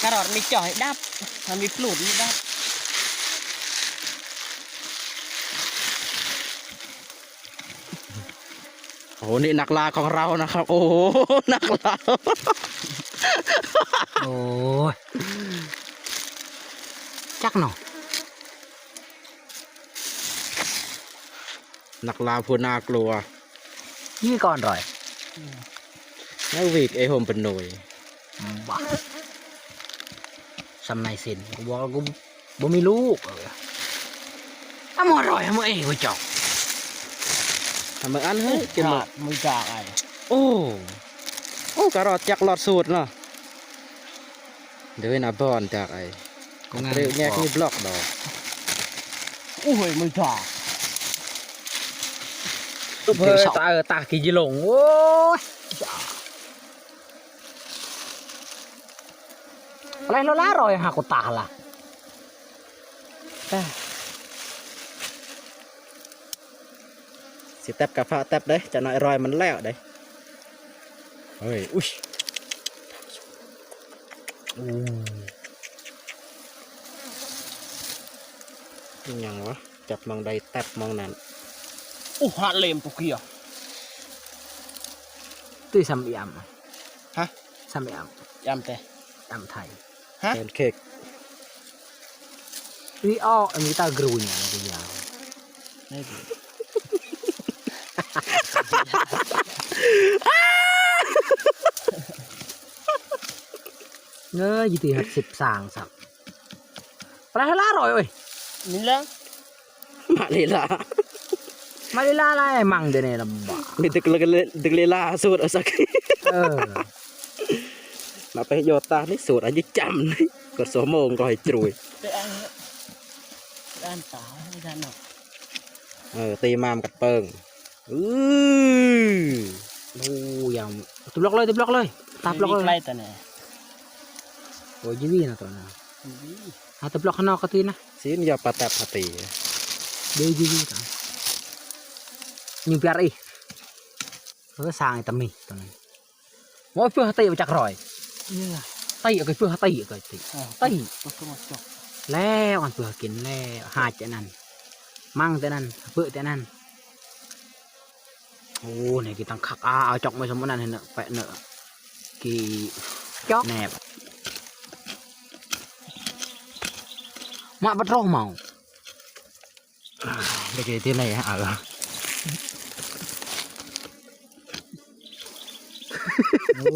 ກະຣອດມີຈ່ອຍດັບ ຖ້າມີປູດມີດັບ. ໂອ້ ນີ້ນັກລ່າຂອງເຮົານະຄັບ. ໂອ້ ນັກລ່າ ໂອ້ຍ ຈັກເນາະ. ນັກລ່າຜູ້ໜ້າກົວ ນີ້ກ່ອນຣອຍ ອືມ ແລ້ວວິກໄອ້ໂຮມເປັນໜ່ວຍ ອືມ ບ້າ ສ່ຳໃນເສັ້ນ ກູບອກແລ້ວ ກູບໍ່ມີລູກ. ເອີ ເອົາມາຣອຍ ເອົາມາເອງ ເຈົ້າ ເອົາມາອັນ ເຮີ້ຍ ເກັບມາ ມືຈາກໄອ້ ໂອ້ ໂອ້ ກະຣອດຈັກລອດສູດເນາະ. ເດີນະບອນຈາກໄອ້ ໂອ້ຍ ແຍກນີ້ບລັອກດອກ. ໂອ້ຍ ມຶງຈາ ຕຸບເຮີຍ ຕາ ເອີ ຕາກີຈີລົງ. ໂອ້ຍ ອະໄລລະລະ ຣອຍຫາກວ່າຕາລະ. ຊິແຕັບກະຟ້າວແຕັບເດ້ ຈັກໜ້ອຍຣອຍມັນແລ້ວເດ້. ເຮີ້ຍ ອຸ້ຍ ໂອ້ ອີ່ຫຍັງວະ ຈັບໝ່ອງໃດແຕັບໝ່ອງນັ້ນ. ໂອ້ ຫາເຫຼັມໂຕເກຍ ຕຸ້ຍ ສ່ຳອີ່ອຳ ຮະ ສ່ຳອີ່ອຳ ອີ່ອຳແຕ່ ອີ່ອຳໄທ. ຮະ ແພນເຄ້ກ ອີອອກ ອັນນີ້ຕາກຣູຍາວ ຍາວ ເງີຍຢູ່ທີ່ຮັດສິບສາງຊ້ຳ ປາລາລາລອຍເອີຍ ນີ້ລະ. ມາເລລາ ມາເລລາລາຍມັງເດນີ້ລຳບາກ ມີຕຶກເລ ຕຶກເລລາສູດເອົາສັກ ເອີ ມາໄປໂຍຕານີ້ສູດອັນຍືດຈຳນີ້ ກວ່າຊົ່ວໂມງກໍໃຫ້ຈຣວຍ ໄປອ່ານ ໄປອ່ານຕາໃຫ້ທ່ານເນາະ ເອີ ຕີມາມກັດເປິງ ອື ໂອ້ ຢາມ ຕຸບລັອກເລີຍ ຕຸບລັອກເລີຍ ຕັບລັອກເລີຍ ໃກ້ຕາແນ່ ໂອ້ຍ ຢີວີນະຕົວນັ້ນ ຫາແຕ່ບລັອກຂ້າງນອກກະຕິນະ ຊິນຢາປາແຕັບຫາຕີ ເດຍຢູ່ຕາ ຍິງປຽດອີ ເອີ ສ້າງໄອ້ຕາມີໂຕນັ້ນ ໂອ້ຍ ເພື່ອຫາຕີບໍ່ຈັກຮ້ອຍ ເອີ ຕີເອົາໄປ ເພື່ອຫາຕີເອົາໄປ ຕີ ເອີ ຕີ ແລ້ວອັນເພື່ອຫາກິນແລ້ວ ຫາແຕ່ນັ້ນ ມັງແຕ່ນັ້ນ ເປີແຕ່ນັ້ນ. ໂອ້ ນີ້ກິນຕັ້ງຄັກ ອາ ເອົາຈອກມາສົມອັນນັ້ນໃຫ້ເນາະ ແປະເນາະ ກີ ຈອກ ແນບ ມາບັດໂຣເມົາ ໄດ້ກິນທີ່ໄຫນ ເອົາ ໂອ້